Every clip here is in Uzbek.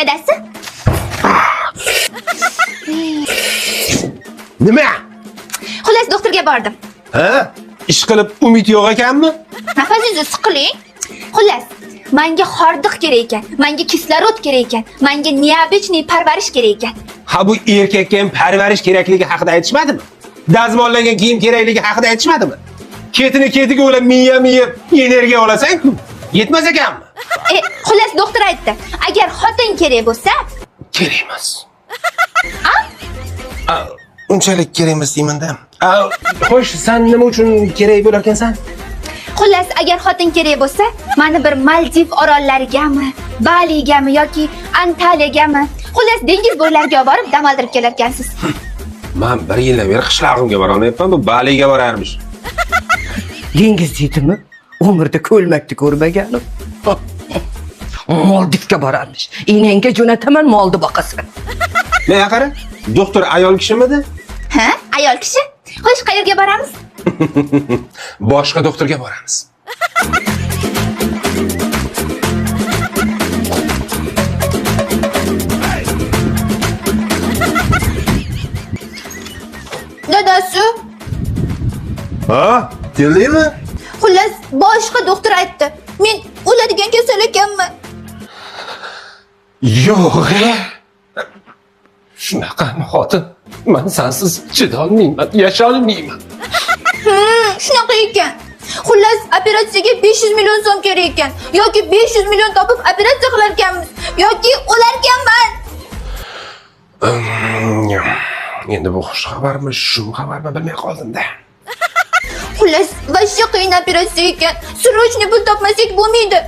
Dadasi, Nima? Xullas, doktorga bordim. Ha? Ish qilib umid yo'q ekanmi? Nafasingizni siqiling. Xullas, menga hordiq kerak ekan, menga kislorod kerak ekan, menga необычный parvarish kerak ekan. Ha, bu erkakka ham parvarish kerakligi haqida aytishmadimi? Dazmollangan kiyim kerakligi haqida aytishmadimi? Ketini ketiga o'lab miya miya energiya olasan-ku. Yetmas ekanmi? Xullas, doktor aytdi, agar xotin kerak bo'lsa, Kerak emas. A? Unchalik kerak emas deyman-da. Xo'sh, sen nima uchun kerak bo'lar ekansan? Xullas, agar xotin kerak bo'lsa, mani bir Maldiv orollarigami, Baligami yoki Antaliyagami, xullas, dengiz bo'ylariga olib borib dam oldirib kelar ekansiz. Men bir yildan beri qishlog'imga borolmayapman, bu Baliga borarmish. Dengiz deydimi? Umrda ko'lmakni ko'rmaganim. Moldivga borarmish. Enangga jo'nataman, molni boqasan. Menga qara, doktor ayol kishimidi? Ha, ayol kishi. Xo'sh, qayerga boramiz? Boshqa doktorga boramiz. Dadasi, Ha? Keldingmi? Xullas, boshqa doktor aytdi. Men o'ladigan kasal ekanman. Yo'q. E. Shunaqami, xotin? Men sensiz chidolmayman, yasholmayman. Shunaqa ekan. Xullas, operatsiyaga 500 million so'm kerak ekan. Yoki 500 million topib operatsiya qilar ekanmiz, yoki o'larkanman. Endi bu xush xabarmi, shum xabarmi bilmay qoldim-da. Xullas, vashsha qiyin operatsiya ekan. Срочно pul topmasak bo'lmaydi.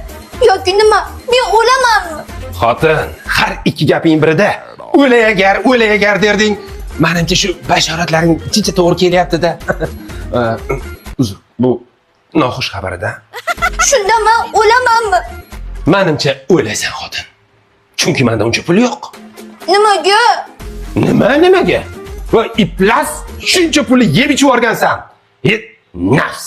Yoki nima? Men o'lamanmi? Xotin, har ikki gaping birida o'lay agar, o'lay agar derding. Menimcha shu bashoratlaring chicha to'g'ri kelyapti-da. Uzr, bu noxush xabar-da. Shunda men o'lamanmi? Menimcha o'lasan, xotin. Chunki menda uncha pul yo'q. Nimaga? Nima nimaga? Va iflas shuncha pulni yeb ichib yuborgansan. E, nafs.